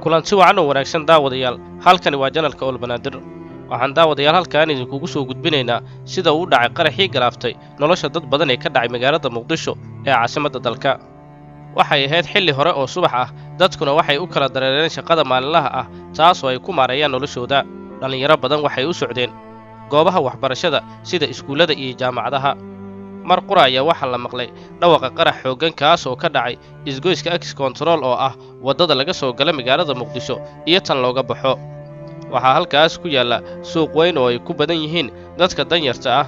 Kulanti wacan oo wanaagsan, daawadayaal. Halkani waa channelka Ol Banaadir. Waxaan, daawadayaal, halkaan idinkugu soo gudbinaynaa sida uu u dhacay qaraxii galaaftay nolosha dad badan ee ka dhacay magaalada Muqdisho ee caasimadda dalka. Waxay ahayd xilli hore oo subax ah, dadkuna waxay u kala dareereen shaqada maalinlaha ah, taasoo ay ku maareeyaan noloshooda. Dhallinyaro badan waxay u socdeen goobaha waxbarashada sida iskuullada iyo jaamacadaha. Mar qura ayaa waxaa la maqlay dhawaqa qarax xooggan, kaas oo ka dhacay isgoyska Ex Control, oo ah waddada laga soo gala magaalada Muqdisho iyo tan looga baxo. Waxaa halkaas ku yaalla suuq weyn oo ay ku badan yihiin dadka danyarta ah.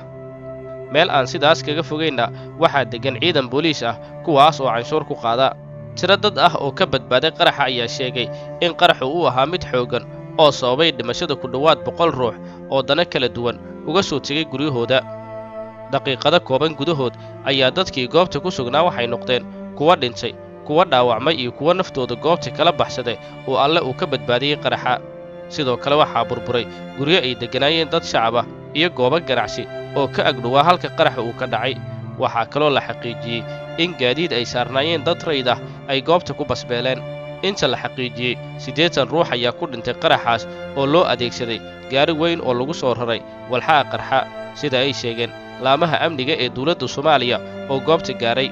Meel aan sidaas kaga fogaynna waxaa deggan ciidan booliis ah, kuwaas oo canshuur ku qaada. Tiro dad ah oo ka badbaaday qaraxa ayaa sheegay in qaraxu uu ahaa mid xooggan oo sababay dhimashada ku dhowaad 100 ruux oo dano kala duwan uga soo tegay guryahooda. Daqiiqado kooban gudahood ayaa dadkii goobta ku sugnaa waxay noqdeen kuwa dhintay, kuwa dhaawacmay iyo kuwa naftooda goobta kala baxsaday oo Alle uu ka badbaadiyey qaraxa. Sidoo kale waxaa burburay guryo ay degganaayeen dad shacab ah iyo goobo ganacsi oo ka agdhowaa halka qaraxa uu ka dhacay. Waxaa kaloo la xaqiijiyey in gaadiid ay saarnaayeen dad rayid ah ay goobta ku basbeeleen. Inta la xaqiijiyey, 80 ruux ayaa ku dhintay qaraxaas oo loo adeegsaday gaari weyn oo lagu soo raray walxaha qarxa, sida ay sheegeen laamaha amniga ee dowladda Soomaaliya oo goobta gaaray.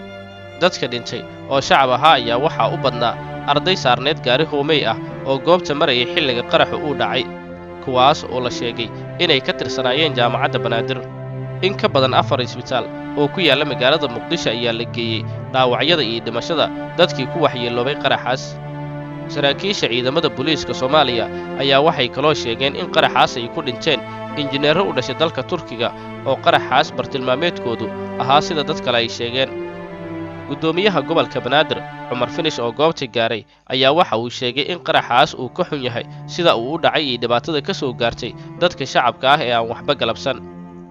Dadka dhintay oo shacab ahaa ayaa waxaa u badnaa arday saarneed gaari hoomey ah oo goobta marayay xilliga qaraxu uu dhacay, kuwaas oo la sheegay inay ka tirsanaayeen Jaamacadda Banaadir. In ka badan afar isbitaal oo ku yaalla magaalada Muqdisho ayaa la geeyey dhaawacyada iyo dhimashada dadkii ku waxyeeloobay qaraxaas. Saraakiisha ciidamada booliiska Soomaaliya ayaa waxay kaloo sheegeen in qaraxaas ay ku dhinteen injineerro u dhashay dalka Turkiga oo qaraxaas bartilmaameedkoodu ahaa, sida dad kale ay sheegeen. Guddoomiyaha gobolka Banaadir, Cumar Finish, oo goobta gaaray ayaa waxa uu sheegay in qaraxaas uu ka xun yahay sida uu u dhacay iyo dhibaatada ka soo gaartay dadka shacabka ah ee aan waxba galabsan.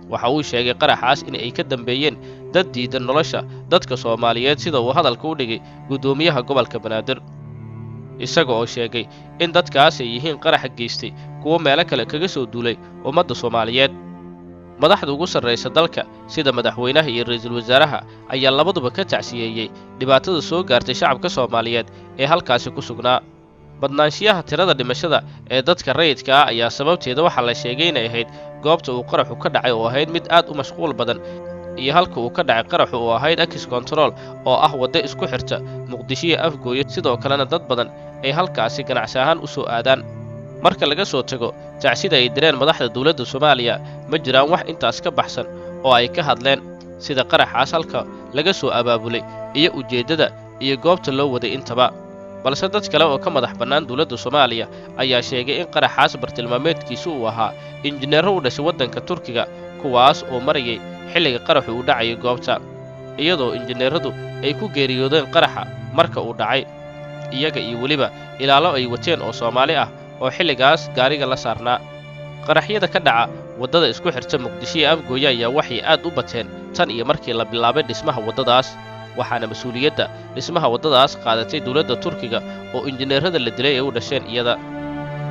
Waxa uu sheegay qaraxaas in ay ka dambeeyeen dad diidan nolosha dadka Soomaaliyeed, sida uu hadalka u dhigay guddoomiyaha gobolka Banaadir, isaga oo sheegay in dadkaas ay yihiin qaraxa geystay kuwo meelo kale kaga soo duulay ummadda Soomaaliyeed. Madaxda ugu sarraysa dalka sida madaxweynaha iyo ra'iisul wasaaraha ayaa labaduba ka tacsiyeeyey dhibaatada soo gaartay shacabka Soomaaliyeed ee halkaasi ku sugnaa. Badnaanshiyaha tirada dhimashada ee dadka rayidka ah ayaa sababteeda waxaa la sheegay inay ahayd goobta uu qaraxu ka dhacay oo ahayd mid aad u mashquul badan, iyo halka uu ka dhacay qaraxu oo ahayd Ex Control, oo ah waddo isku xirta Muqdisho iyo Afgooye, sidoo kalena dad badan ay halkaasi ganacsi ahaan u soo aadaan. Marka laga soo tago tacsida ay direen madaxda dowladda Soomaaliya, ma jiraan wax intaas ka baxsan oo ay ka hadleen sida qaraxaas halka laga soo abaabulay iyo ujeeddada iyo goobta loo waday intaba. Balse dad kale oo ka madax bannaan dowladda Soomaaliya ayaa sheegay in qaraxaas bartilmaameedkiisu uu ahaa injineerro u dhashay waddanka Turkiga, kuwaas oo marayay xilliga qaraxu uu dhacayay goobta, iyadoo injineerradu ay ku geeriyoodeen qaraxa marka uu dhacay, iyaga iyo weliba ilaalo ay wateen oo Soomaali ah oo xilligaas gaariga la saarnaa. Qaraxyada ka dhaca waddada isku xirta Muqdisho iyo Afgooye ayaa waxay aad u bateen tan iyo markii la bilaabay dhismaha waddadaas, waxaana mas-uuliyadda dhismaha waddadaas qaadatay dowladda Turkiga oo injineerrada la dilay ay u dhasheen iyada.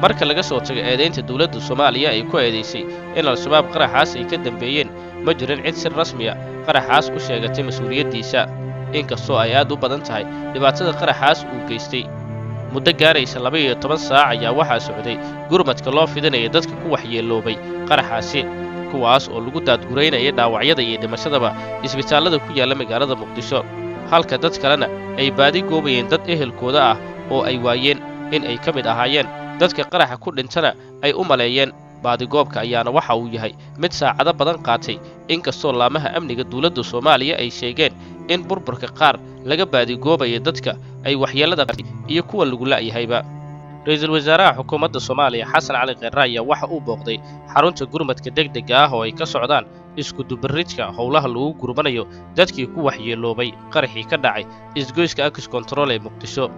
Marka laga soo tago eedaynta dowladda Soomaaliya ay ku eedaysay in Al-Shabaab qaraxaas ay ka dambeeyeen, ma jirin cid si rasmiya qaraxaas u sheegatay mas-uuliyaddiisa, inkastoo ay aad u badan tahay dhibaatada qaraxaas uu geystay. Muddo gaaraysa 12 saac ayaa waxaa socday gurmadka loo fidinaya dadka ku waxyeeloobay qaraxaasi, kuwaas oo lagu daadguraynaya dhaawacyada iyo dhimashadaba isbitaallada ku yaalla magaalada Muqdisho, halka dad kalena ay baadi goobayeen dad ehelkooda ah oo ay waayeen in ay ka mid ahaayeen dadka qaraxa ku dhintana ay u maleeyeen. Baadigoobka ayaana waxa uu yahay mid saacado badan qaatay, inkastoo laamaha amniga dowladda Soomaaliya ay sheegeen in burburka qaar laga baadigoobayo dadka ay waxyeellada iyo kuwa lagu la'yahayba. Ra-iisul wasaaraha xukuumadda Soomaaliya, Xasan Cali Kheyre, ayaa waxa uu booqday xarunta gurmadka degdega ah oo ay ka socdaan iskudubaridka howlaha lagu gurmanayo dadkii ku waxyeeloobay qaraxii ka dhacay isgoyska Ex Control ee Muqdisho.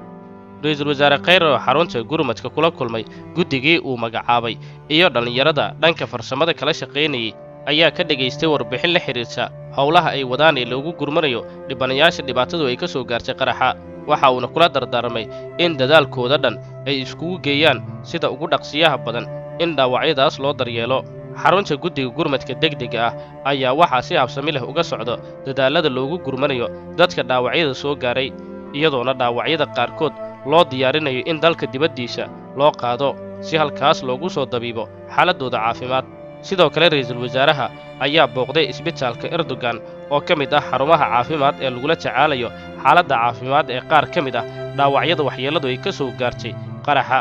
Ra-iisul wasaare Kheyre oo xarunta gurmadka kula kulmay guddigii uu magacaabay iyo dhallinyarada dhanka farsamada kala shaqaynayay ayaa ka dhegaystay warbixin la xidhiirta howlaha ay wadaan ee loogu gurmanayo dhibanayaasha dhibaatadu ay ka soo gaartay qaraxa. Waxa uuna kula dardaarmay in dadaalkooda dhan ay iskugu geeyaan sida ugu dhaqsiyaha badan in dhaawacyadaas loo daryeelo. Xarunta guddiga gurmadka degdega ah ayaa waxaa si habsami leh uga socda dadaallada loogu gurmanayo dadka dhaawacyada soo gaaray, iyadoona dhaawacyada qaarkood Loo diyaarinayo in dalka dibaddiisa loo qaado si halkaas loogu soo dabiibo xaaladdooda caafimaad. Sidoo kale, ra'iisul wasaaraha ayaa booqday isbitaalka Erdogan oo ka mid ah xarumaha caafimaad ee lagula tacaalayo xaaladda caafimaad ee qaar ka mid ah dhaawacyada waxyeelladu ay ka soo gaartay qaraxa.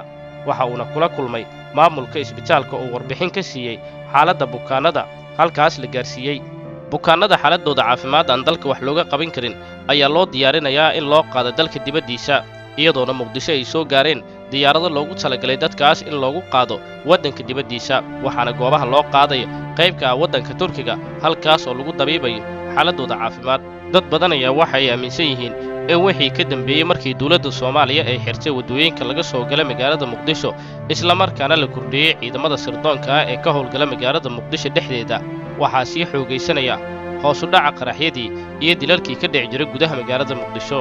Waxa uuna kula kulmay maamulka isbitaalka oo warbixin ka siiyey xaaladda bukaannada halkaas la gaarsiiyey. Bukaannada xaaladdooda caafimaad aan dalka wax looga qaban karin ayaa loo diyaarinayaa in loo qaado dalka dibaddiisa, iyadoona Muqdisho ay soo gaareen diyaarado loogu talagalay dadkaas in loogu qaado waddanka dibaddiisa. Waxaana goobaha loo qaadaya qaybka ah waddanka Turkiga, halkaas oo lagu dabiibayo xaaladdooda caafimaad. Dad badan ayaa waxa ay aaminsan yihiin in wixii ka dambeeyey markii dowladda Soomaaliya ay xirtay waddooyinka laga soo gala magaalada Muqdisho, islamarkaana la kordhiyey ciidamada sirdoonka ah ee ka howlgala magaalada Muqdisho dhexdeeda, waxaa sii xoogaysanaya hoos u dhaca qaraxyadii iyo dilalkii ka dhici jiray gudaha magaalada Muqdisho,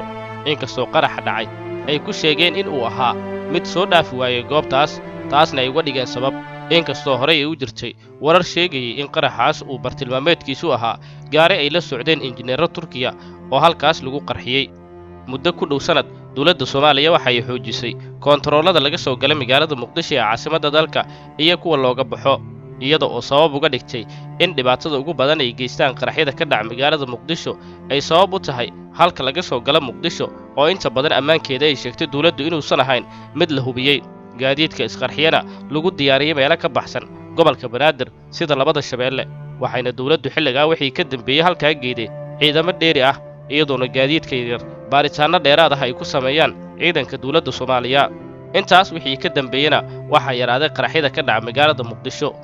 inkastoo qaraxa dhacay ay ku sheegeen in uu ahaa mid soo dhaafi waayey goobtaas, taasna ay uga dhigeen sabab, inkastoo horey ay u jirtay warar sheegayay in qaraxaas uu bartilmaameedkiisu ahaa gaari ay la socdeen injineerro Turkiya oo halkaas lagu qarxiyey. Muddo ku dhow sanad, dowladda Soomaaliya waxa ay xoojisay koontaroolada laga soo gala magaalada Muqdisho ee caasimadda dalka iyo kuwa looga baxo, iyada oo sabab uga dhigtay in dhibaatada ugu badan ay geystaan qaraxyada ka dhaca magaalada Muqdisho ay sabab u tahay halka laga soo gala Muqdisho oo inta badan ammaankeeda ay sheegtay dowladdu inuusan ahayn mid la hubiyey, gaadiidka isqarxiyana lagu diyaariyey meelo ka baxsan gobolka Banaadir sida labada Shabeelle. Waxayna dowladdu xilligaa wixii ka dambeeyey halkaa geeday ciidamo dheeri ah, iyadoona gaadiidka yaryar baaritaanno dheeraad ah ay ku sameeyaan ciidanka dowladda Soomaaliya. Intaas wixii ka dambeeyena waxaa yaraaday qaraxyada ka dhaca magaalada Muqdisho,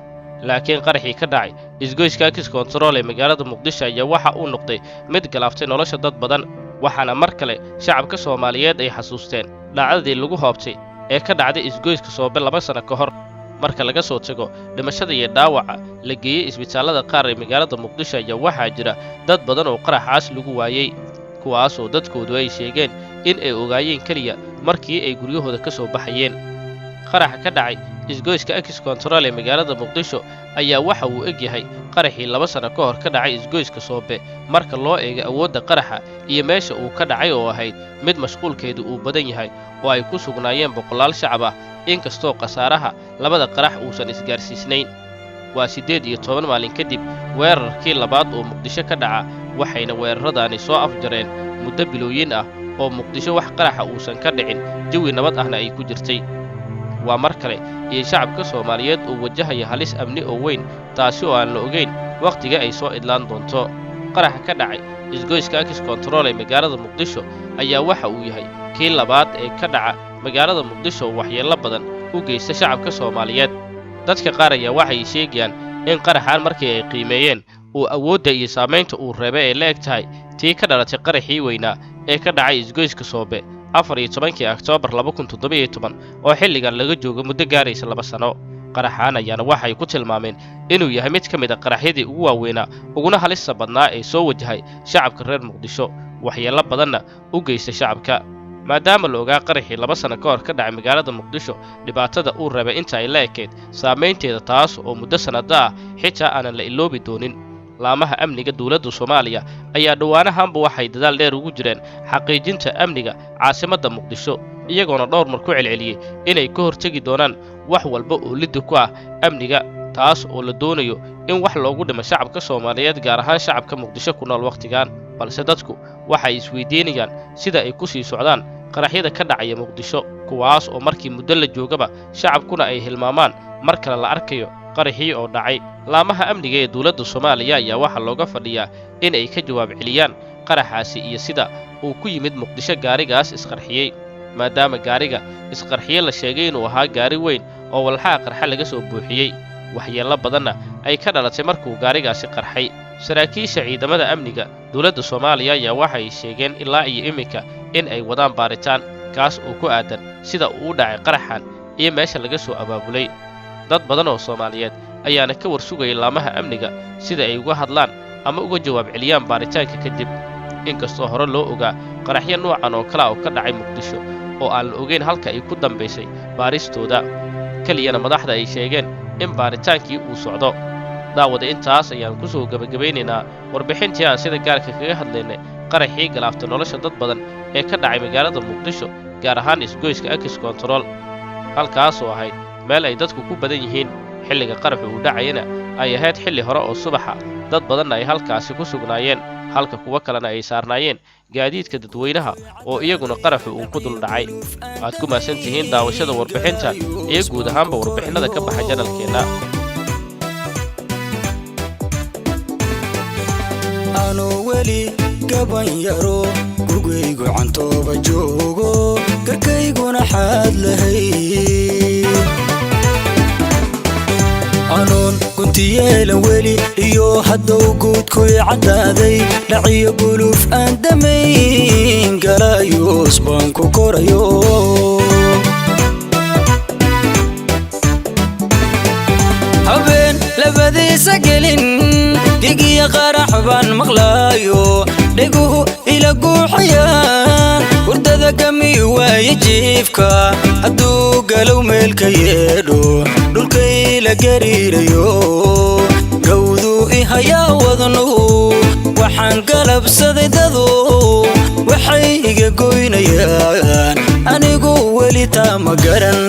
laakiin qaraxii ka dhacay isgoyska Ex Control ee magaalada Muqdisho ayaa waxa uu noqday mid galaaftay nolosha dad badan. Waxaana mar kale shacabka Soomaaliyeed ay xasuusteen dhacdadii lagu hoobtay ee ka dhacday isgoyska Soobe 2 sano ka hor. Marka laga soo tago dhimashada iyo dhaawaca la geeyey isbitaallada qaar ee magaalada Muqdisho, ayaa waxaa jira dad badan oo qaraxaas lagu waayey, kuwaasoo dadkoodu ay sheegeen in ay ogaayeen keliya markii ay guryahooda ka soo baxayeen. Qaraxa ka dhacay isgoyska Ex Control ee magaalada Muqdisho ayaa waxa uu eg yahay qaraxii 2 sano ka hor ka dhacay isgoyska Soobe, marka loo eego awoodda qaraxa iyo meesha uu ka dhacay oo ahayd mid mashquulkeedu uu badan yahay oo ay ku sugnaayeen boqolaal shacab ah, inkastoo khasaaraha labada qarax uusan isgaarsiisnayn. Waa 18 maalin kadib weerarkii labaad oo Muqdisho ka dhaca, waxayna weeraradaani soo afjareen muddo bilooyin ah oo Muqdisho wax qaraxa uusan ka dhicin, jawi nabad ahna ay ku jirtay. Waa mar kale iyo shacabka Soomaaliyeed oo wajahaya halis amni oo weyn, taasi oo aan la ogeyn wakhtiga ay soo idlaan doonto. Qaraxa ka dhacay isgoyska Ex Control ee magaalada Muqdisho ayaa waxa uu yahay kii labaad ee ka dhaca magaalada Muqdisho oo waxyeello badan u geysta shacabka Soomaaliyeed. Dadka qaar ayaa waxay sheegayaan in qaraxan markii ay qiimeeyeen uu awoodda iyo saamaynta uu reebay ay la eg tahay tii ka dhalatay qaraxii weynaa ee ka dhacay isgoyska Soobe 14-kii Oktoobar 2017, oo xilligan laga joogo muddo gaaraysa 2 sano. Qaraxaan ayaana waxay ku tilmaameen inuu yahay mid ka mid a qaraxyadii ugu waaweynaa uguna halista badnaa ee soo wajahay shacabka reer Muqdisho, waxyeello badanna u geysta shacabka, maadaama la ogaa qaraxii 2 sano ka hor ka dhacay magaalada Muqdisho dhibaatada uu rabay inta ay la ekayd saamaynteeda, taas oo muddo sannado ah xitaa aanan la iloobi doonin. Laamaha amniga dowladda Soomaaliya ayaa dhowaanahanba waxay dadaal dheer ugu jireen xaqiijinta amniga caasimadda Muqdisho, iyagoona dhowr mar ku celceliyey inay ka hortegi doonaan wax walba oo liddi ku ah amniga, taas oo la doonayo in wax loogu dhimo shacabka Soomaaliyeed, gaar ahaan shacabka Muqdisho ku nool wakhtigan. Balse dadku waxay isweydiinayaan sida ay ku sii socdaan qaraxyada ka dhacaya Muqdisho, kuwaas oo markii muddo la joogaba shacabkuna ay hilmaamaan, mar kale la arkayo qaraxii oo dhacay. Laamaha amniga ee dowladda Soomaaliya ayaa waxaa looga fadhiyaa in ay ka jawaab celiyaan qaraxaasi iyo sida uu ku yimid Muqdisho gaarigaas isqarxiyey, maadaama gaariga isqarxiye la sheegay inuu ahaa gaari weyn oo walxaha qarxa laga soo buuxiyey, waxyeello badanna ay ka dhalatay markuu gaarigaasi qarxay. Saraakiisha ciidamada amniga dowladda Soomaaliya ayaa waxay sheegeen ilaa iyo iminka in ay wadaan baaritaan kaas oo ku aadan sida uu u dhacay qaraxan iyo meesha laga soo abaabulay. Dad badan oo Soomaaliyeed ayaana ka war sugayay laamaha amniga sida ay uga hadlaan ama uga jawaab celiyaan baaritaanka kadib, inkastoo hore loo ogaa qaraxyo nuucan oo kale oo ka dhacay Muqdisho oo aan la ogeyn halka ay ku dambaysay baaristooda, keliyana madaxda ay sheegeen in baaritaankii uu socdo. Daawada, intaas ayaan ku soo gebagabaynaynaa warbixintii aan sida gaarka kaga hadlaynay qaraxii galaafta nolosha dad badan ee ka dhacay magaalada Muqdisho. Gaar ahaan isgoyska Ex Control, halkaasoo ahayd meel ay dadku ku badan yihiin. Xilliga qaraxu uu dhacayana ay ahayd xilli hore oo subaxa, dad badanna ay halkaasi ku sugnaayeen, halka kuwo kalena ay saarnaayeen gaadiidka dadweynaha oo iyaguna qaraxu uu ku dul dhacay. Waad ku mahadsan tihiin daawashada warbixinta iyo guud ahaanba warbixinnada ka baxa janalkeenna. Anuu weli gaban yaro, gugaygu cantooba joogo, garkayguna xaad lahay, anoon guntiyeelan weli iyo haddow guudkuy caddaaday, dhaciyo guluuf aan damayn galayuus baan ku korayo. Habeen labadiisa gelin gigiya qarax baan maqlaayo, dhiguhu ila guuxayaan, hurdada gami waaye jiifka, hadduu galow meelka yeedho dhulkayla gariirayo, gawduu i hayaa wadnuhu. Waxaan galabsaday dadu waxay iga goynayaan, anigu weli taa ma garan.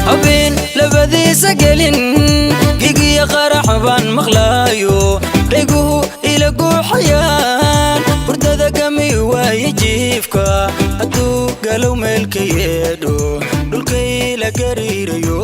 Habeen labadiisa gelin gigiya qarax baan maqlaayo, dhiguhu ila guuxayaan, hurdada gami waaye jiifka, hadduu galow meelka yeedho dhulkayla gariirayo.